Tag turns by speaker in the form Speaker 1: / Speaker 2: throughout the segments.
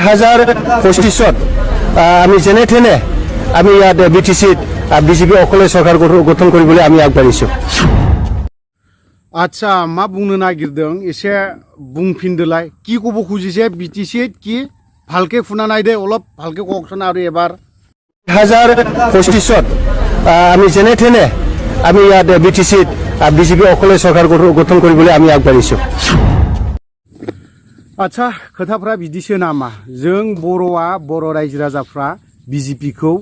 Speaker 1: 2025 আমি যেনে তেনে আমি ইয়াত বিটিচিত বিজেপি অকলে सरकार गठन কৰিবলৈ আমি আগবাঢ়িছো।
Speaker 2: আচ্ছা मा बुंनो नागिरदों एसे बुंफिनदोलाय কি কব খুজিছে বিটিসি কি ভালকে শুনা নাই দে অলপ ভালকে কওকচোন আৰু এবাৰ
Speaker 1: 2025 আমি যেনে তেনে আমি ইয়াত বিটিচিত বিজেপি অকলে सरकार गठन কৰিবলৈ আমি আগবাঢ়িছো।
Speaker 2: আচ্ছা खोथाफ्रा बिदिसो नामा जों बर' रायजो राजाफ्रा बिजेपिखौ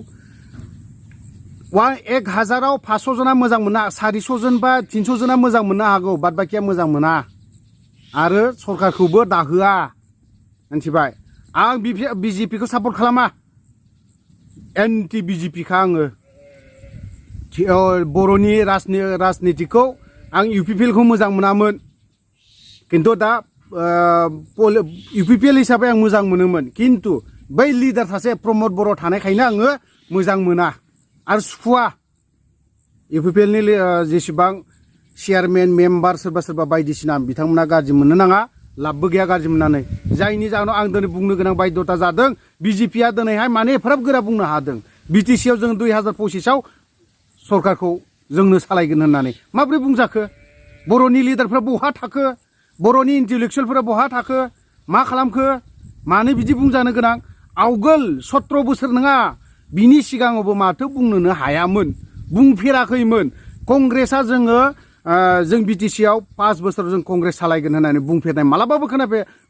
Speaker 2: 1000आव 500 जना मोजां मोना 400 जन बा 300 जना मोजां मोननो हागौ बाद बाकिया मोजां मोना आरो सरकारखौबो दाहोआ मिथिबाय। आं बिजेपिखौ सापर्ट खालामा एन्टि बिजेपिखा आङो बर'नि राजनितिखौ आं इउपिपिएलखौ मोजां मोनामोन किन्तु दा इउपिपिएल हिसाबै आं मोजां मोनोमोन किन्तु बै लिडार सासे प्रमद बर' थानायखायनो आङो मोजां मोना आरो सुखुवा इउपिपिएलनि जेसेबां चेयारमेन मेम्बार सोरबा बायदिसिना बिथांमोना गाज्रि मोननो नाङा लाबबो गैया गाज्रि मोननानै जायनि जाहोनाव आं दिनै बुंनो गोनां बाध्यता जादों बिजेपिया दिनैहाय माने एफाराब गोरा बुंनो हादों बिटिसिआव जों 2025आव सरकारखौ जोंनो सालायगोन होननानै माब्रै बुंजाखो बर'नि लिडारफ्रा बहा थाखो बर'नि इन्टेलेक्सुवेलफोरा बहा थाखो मा खालामखो मानो बिदि बुंजानो गोनां आवगोल 17 बोसोर नङा बिनि सिगाङावबो माथो बुंनोनो हायामोन बुंफेराखैमोन कंग्रेसआ जों बिटिसिआव 5 बोसोर जों कंग्रेस सालायगोन होननानै बुंफेरनाय मालाबाबो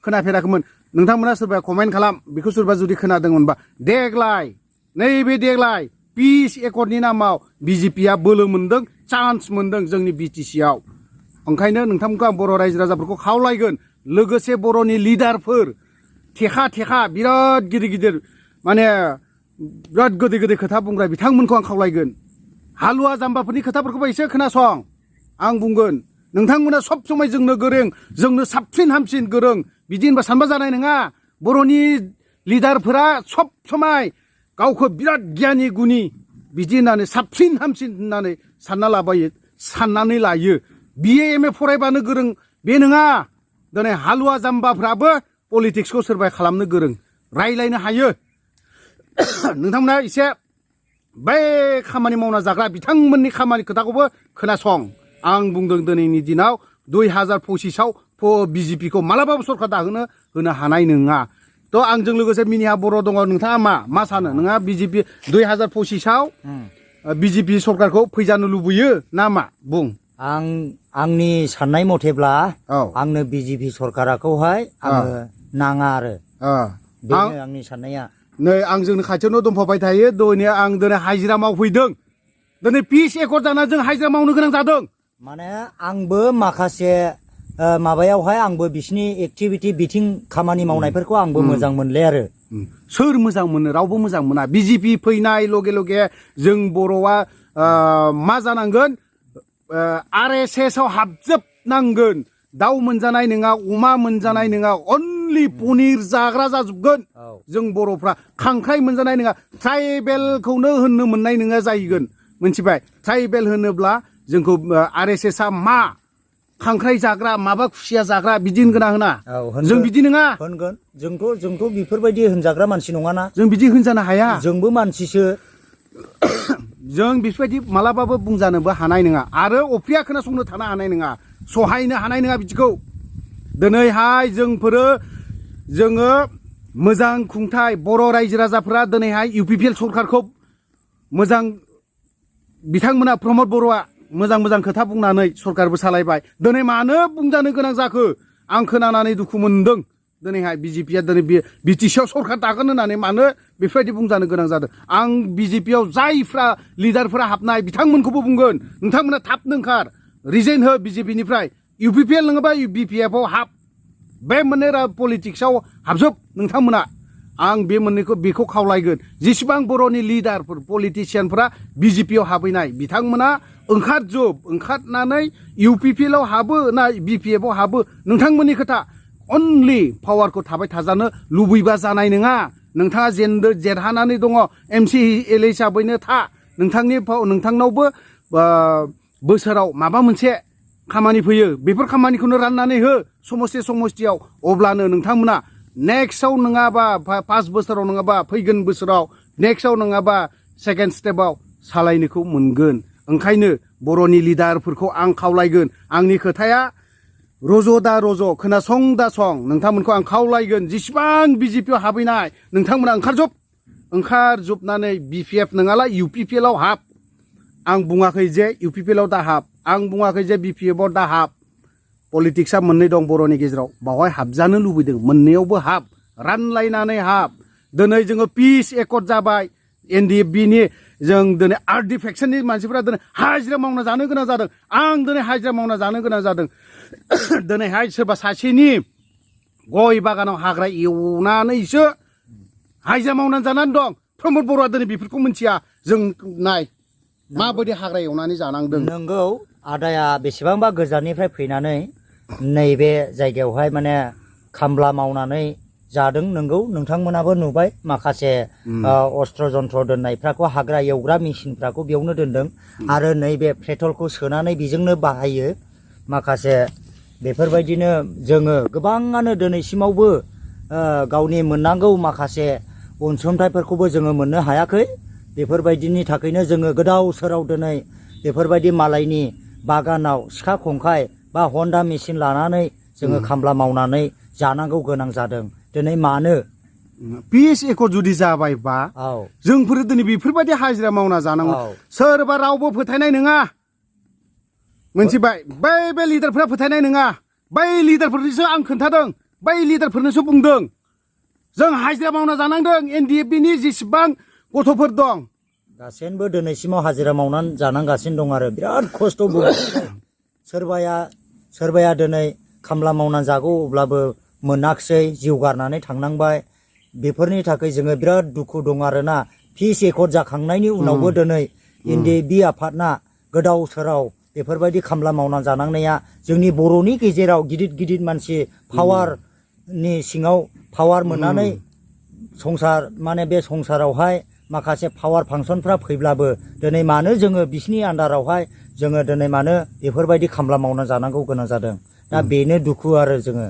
Speaker 2: खोनाफेराखैमोन। नोंथांमोना सोरबा कमेन्ट खालाम बेखौ सोरबा जुदि खोनादोंमोनबा देग्लाय पिस एकर्डनि नामाव बिजेपिया बोलो मोनदों चान्स मोनदों जोंनि बिटिसिआव ओंखायनो नोंथांमोनखौ आं बर' रायजो राजाफोरखौ खावलायगोन लोगोसे बर'नि लिडारफोर थेखा बिराद गिदिर माने बिराद गोदै खोथा बुंग्रा बिथांमोनखौ आं खावलायगोन हालुवा जाम्बाफोरनि खोथाफोरखौबो एसे खोनासं आं बुंगोन नोंथांमोना सब समय जोंनो गोरों जोंनो साबसिन हामसिन गोरों बिदि होनबा सानबा जानाय नङा। बर'नि लिडारफोरा सब समय गावखौ बिराद गियानि गुनि बिदि होननानै साबसिन हामसिन होननानै साननानै लायो बिए एमए फरायबानो गोरों बे नङा। दिनै हालुवा जाम्बाफ्राबो पलिटिक्सखौ सोरबा खालामनो गोरों रायलायनो हायो। नोंथांमोना एसे बै खामानि मावना जाग्रा बिथांमोननि खामानि खोथाखौबो खोनासं आं बुंदों दिनैनि दिनाव 2025आव बिजेपिखौ मालाबाबो सरकार होनो हानाय नङा। थ' आंजों लोगोसे मिनिहा बर' दङ नोंथाङा मा सानो नोंहा बिजेपि 2025आव बिजेपि सरकारखौ फैजानो लुबैयो ना मा बुं।
Speaker 3: आंनि साननाय मथेब्ला आंनो बिजेपि सरकाराखौहाय आङो नाङा आरो बेनो आंनि साननाया।
Speaker 2: नै आं जोंनि खाथियावनो दंफाबाय थायो दिनै आं दिनै हाजिरा मावफैदों दिनै पिस एकर्ड जाना जों हाजिरा मावनो गोनां जादों
Speaker 3: माने आंबो माखासे माबायावहाय आंबो बिसिनि एक्टिभिटि बिथिं खामानि मावनायफोरखौ आंबो मोजां मोनले आरो
Speaker 2: सोर मोजां मोनो रावबो मोजां मोना बिजेपि फैनाय लगे जों बर'आ मा जानांगोन RSS आव हाबजोबनांगोन दाउ मोनजानाय नङा अमा मोनजानाय नङा अनलि पनिर जाग्रा जाजोबगोन जों बर'फ्रा खांख्राइ मोनजानाय नङा ट्राइबेलखौनो होननो मोननाय नङा जाहैगोन मिथिबाय। ट्राइबेल होनोब्ला जोंखौ RSS आ मा खांख्राइ जाग्रा माबा खुसिया जाग्रा बिदि होनगोना होना जों बिदि नङा
Speaker 3: होनगोन जोंथ' बेफोरबायदि होनजाग्रा मानसि नङाना
Speaker 2: जों बिदि होनजानो हाया
Speaker 3: जोंबो मानसिसो
Speaker 2: जों बेफोरबायदि मालाबाबो बुंजानोबो हानाय नङा आरो अफ्रिया खोनासंनो थानो हानाय नङा सहायनो हानाय नङा बिदिखौ। दिनैहाय जोङो मोजां खुंथाय बर' रायजो राजाफोरा दिनैहाय इउपिपिएल सरकारखौ मोजां बिथांमोना प्रमद बर'आ मोजां खोथा बुंनानै सरकारबो सालायबाय दिनै मानो बुंजानो गोनां जाखो आं खोनानानै दुखु मोनदों। दिनैहाय बिजेपिया दिनै बिटिसिआव सरकार दागोन होननानै मानो बेफोरबायदि बुंजानो गोनां जादों। आं बिजेपिआव जायफ्रा लिडारफोरा हाबनाय बिथांमोनखौबो बुंगोन नोंथांमोना थाबनो ओंखार रिजाइन हो बिजेपिनिफ्राय इउपिपिएल नङाबा बिपिएफआव हाब बे मोननै पलिटिक्सआव हाबजोब नोंथांमोना आं बे मोननैखौ बेखौ खावलायगोन जेसेबां बर'नि लिडारफोर पलिटिसियानफोरा बिजेपिआव हाबहैनाय बिथांमोना ओंखारनानै इउपिपिएलआव हाबो ना बिपिएफआव हाबो नोंथांमोननि खोथा अनलि पावारखौ थाबाय थाजानो लुबैबा जानाय नङा। नोंथाङा जेरहानानै दङ MCLA हिसाबैनो था नोंथांनावबो बोसोराव माबा मोनसे खामानि फैयो बेफोर खामानिखौनो राननानै हो समस्थियाव अब्लानो नोंथांमोना नेक्स्टआव नङाबा 5 बोसोराव नङाबा फैगोन बोसोराव नेक्स्टआव नङाबा सेकेन्ड स्टेपआव सालायनोखौ मोनगोन ओंखायनो बर'नि लिडारफोरखौ आं खावलायगोन आंनि खोथाया रज' दा रज' खोनासं दा सं नोंथांमोनखौ आं खावलायगोन जेसेबां बिजेपियाव हाबहैनाय नोंथांमोना ओंखारजोबनानै BPF नङाला UPPL आव हाब आं बुङाखै जे UPPL आव दा हाब आं बुङाखै जे BPF आव दा हाब पलिटिक्सआ मोननै दं बर'नि गेजेराव बावहाय हाबजानो लुबैदों मोननैयावबो हाब रानलायनानै हाब दिनै जोङो पिस एकर्ड जाबाय NDFB-नि जों दिनै RD फेक्सननि मानसिफोरा दिनै हाजिरा मावना जानो गोनां जादों आं दिनै हाजिरा मावना जानो गोनां जादों दिनैहाय सोरबा सासेनि गय बागानाव हाग्रा एवनानैसो हाजिरा मावनानै जानानै दं प्रमद बर'आ दिनै बेफोरखौ मिथिया जों नाय माबायदि हाग्रा एवनानै जानांदों
Speaker 3: नंगौ आदाया बेसेबांबा गोजाननिफ्राय फैनानै नैबे जायगायावहाय माने खामला मावनानै जादों नंगौ नोंथांमोनाबो नुबाय माखासे अस्त्र जन्त्र दोननायफ्राखौ हाग्रा एवग्रा मेसिनफ्राखौ बेयावनो दोनदों आरो नैबे पेट्रलखौ सोनानै बेजोंनो बाहायो माखासे बेफोरबायदिनो जोङो गोबाङानो दिनैसिमावबो गावनि मोननांगौ माखासे अनसुंथाइफोरखौबो जोङो मोननो हायाखै बेफोरबायदिनि थाखायनो जोङो गोदाव सोराव दिनै बेफोरबायदि मालायनि बागानाव सिखा खंखाइ बा हन्डा मेसिन लानानै जोङो खामला मावनानै जानांगौ गोनां जादों दिनै मानो
Speaker 2: पिस एकर्ड जुदि जाबायबा जोंफोर दिनै बेफोरबायदि हाजिरा मावना जानांगौ सोरबा रावबो फोथायनाय नङा मोनथिबाय बै लिडारफोरा फोथायनाय नङा बै लिडारफोरनिसो आं खोन्थादों बै लिडारफोरनोसो बुंदों जों हाजिरा मावना जानांदों NDFB-नि जेसेबां गथ'फोर दं
Speaker 3: गासैबो दिनैसिमाव हाजिरा मावनानै जानांगासिनो दं आरो बिराद खस्थ' सोरबाया दिनै खामला मावनानै जागौ अब्लाबो मोनाखिसै जिउ गारनानै थांनांबाय बेफोरनि थाखाय जोङो बिराद दुखु दं आरोना पिस एकर्ड जाखांनायनि उनावबो दिनै NDFB आफादना गोदाव सोराव बेफोरबायदि खामला मावनानै जानांनाया जोंनि बर'नि गेजेराव गिदिर मानसि पावारनि सिङाव पावार मोननानै संसार माने बे संसारावहाय माखासे पावार फांसनफ्रा फैब्लाबो दिनै मानो जोङो बिसिनि आन्दारावहाय जोङो दिनै मानो बेफोरबायदि खामला मावना जानांगौ गोनां जादों दा बेनो दुखु आरो जोङो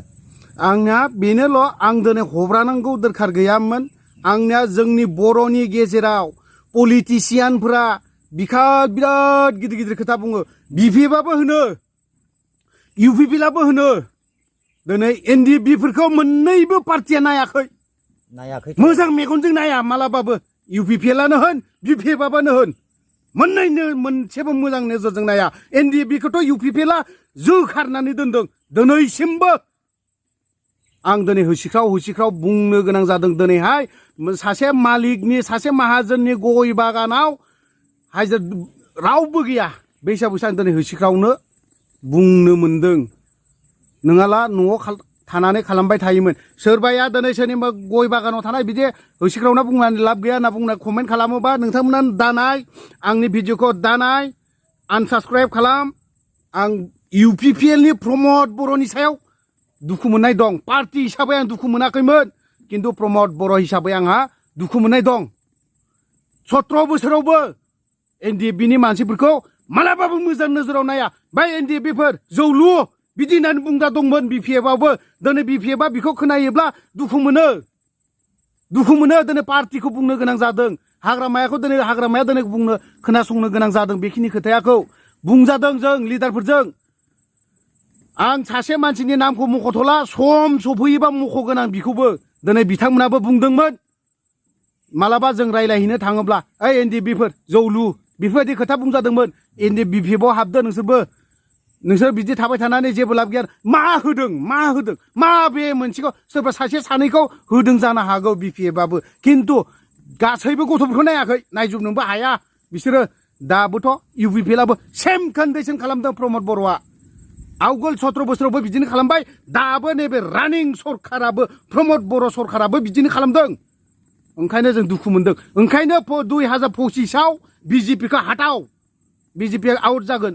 Speaker 2: आंना बेनोल' आं दिनै हब्रानांगौ दरखार गैयामोन आंनिया जोंनि बर'नि गेजेराव पलिटिसियानफोरा बिराद गिदिर खोथा बुङो BPF-आबो होनो UPPL-आबो होनो दिनै NDFB-फोरखौ मोननैबो पार्टिया नायाखै मोजां मेगनजों नाया मालाबाबो UPPL-आनो होन BPF-आनो होन मोननैनो मोनसेबो मोजां नोजोरजों नाया NDFB-खौथ' UPPL-आ जोखारनानै दोनदों दिनैसिमबो आं दिनै होसिख्राव बुंनो गोनां जादों दिनैहाय सासे मालिकनि सासे माहाजोननि गय बागानाव हाजिरा रावबो गैया बे हिसाबै आं दिनै होसिख्रावनो बुंनो मोनदों नङाला न'आव थानानै खालामबाय थायोमोन सोरबाया दिनै सोरनिबा गय बागानाव थानाय बिदि होसिख्रावना बुंनानै लाब गैया होनना बुंना कमेन्ट खालामोबा नोंथांमोना दानाय आंनि भिडिअखौ दानाय आनसाबस्क्राइब खालाम आं UPPL-नि प्रमद बर'नि सायाव दुखु मोननाय दं पार्टि हिसाबै आं दुखु मोनाखैमोन किन्तु प्रमद बर' हिसाबै आंहा दुखु मोननाय दं 17 बोसोरावबो NDFB-नि मानसिफोरखौ मालाबाबो मोजां नोजोराव नाया बै NDFB-फोर जौलु बिदि होननानै बुंग्रा दंमोन BPF-आवबो दिनै BPF-आ बेखौ खोनायोब्ला दुखु मोनो दिनै पार्टिखौ बुंनो गोनां जादों हाग्रामाया दिनै बुंनो खोनासंनो गोनां जादों बेखिनि खोथायाखौ बुंजादों जों लिडारफोरजों आं सासे मानसिनि नामखौ मख'थ'ला सम सफैयोबा मख'गोन आं बिखौबो दिनै बिथांमोनाबो बुंदोंमोन मालाबा जों रायलायहैनो थाङोब्ला ओइ NDFB-फोर जौलु बेफोरबायदि खोथा बुंजादोंमोन BPF-आव हाबदो नोंसोर बिदि थाबाय थानानै जेबो लाब गैया मा होदों मा बे मोनसेखौ सोरबा सासे सानैखौ होदों जानो हागौ BPF-आबो किन्तु गासैबो गथ'फोरखौ नायाखै नायजोबनोबो हाया बिसोरो दाबोथ' UPPL-आबो सेम कन्डिसन खालामदों प्रमद बर'आ आवगोल 17 बोसोरावबो बिदिनो खालामबाय दाबो नैबे रानिं सरकाराबो प्रमद बर' सरकाराबो बिदिनो खालामदों ओंखायनो जों दुखु मोनदों ओंखायनो 2025-आव BJP-खौ हाटाव BJP-आ आउट जागोन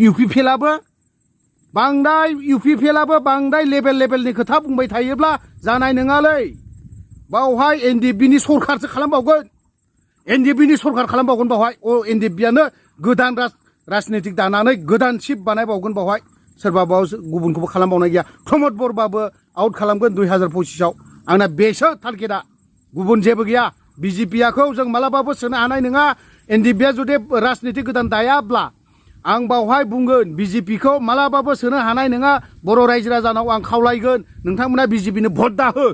Speaker 2: UPPL-आबो बांद्राय लेभेलनि खोथा बुंबाय थायोब्ला जानाय नङालै बावहाय NDFB-नि सरकारसो खालामबावगोन बावहाय NDFB-आनो गोदान राजनितिक दानानै गोदान चिफ बानायबावगोन बावहाय सोरबाबाव गुबुनखौबो खालामबावनाय गैया प्रमद बरबाबो आउट खालामगोन 2025 आंना बेसो टारगेटआ गुबुन जेबो गैया बिजेपिखौ जों मालाबाबो सोनो हानाय नङा एनडिएफआ जुदि राजनिति गोदान दायाब्ला आं बावहाय बुंगोन बिजेपिखौ मालाबाबो सोनो हानाय नङा बर' रायजो राजानाव आं खावलायगोन नोंथांमोना बिजेपिनो भट दाहो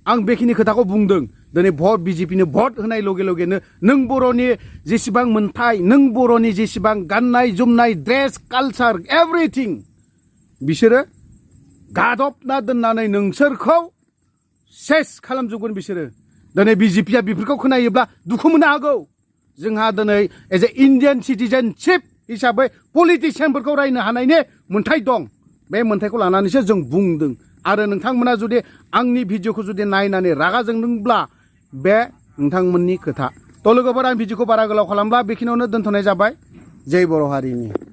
Speaker 2: आं बेखिनि खोथाखौ बुंदों दिनै भट बिजेपिनो भट होनाय लगे लगेनो नों बर'नि जेसेबां मोनथाय नों बर'नि जेसेबां गाननाय जोमनाय ड्रेस कालचार एभ्रिथिं बिसोरो गादबना दोननानै नोंसोरखौ सेस खालामजोबगोन बिसोरो दिनै बिजेपिया बेफोरखौ खोनायोब्ला दुखु मोननो हागौ जोंहा दिनै एज ए इन्डियान सिटिजेनशिप हिसाबै पलिटिसियानफोरखौ रायनो हानायनि मोन्थाय दं बे मोन्थायखौ लानानैसो जों बुंदों आरो नोंथांमोना जुदि आंनि भिडिअखौ जुदि नायनानै रागा जोंदोंब्ला बे नोंथांमोननि खोथा थ' लोगोफोर आं भिडिअखौ बारा गोलाव खालामब्ला बेखिनियावनो दोनथ'नाय जाबाय जय बर' हारिनि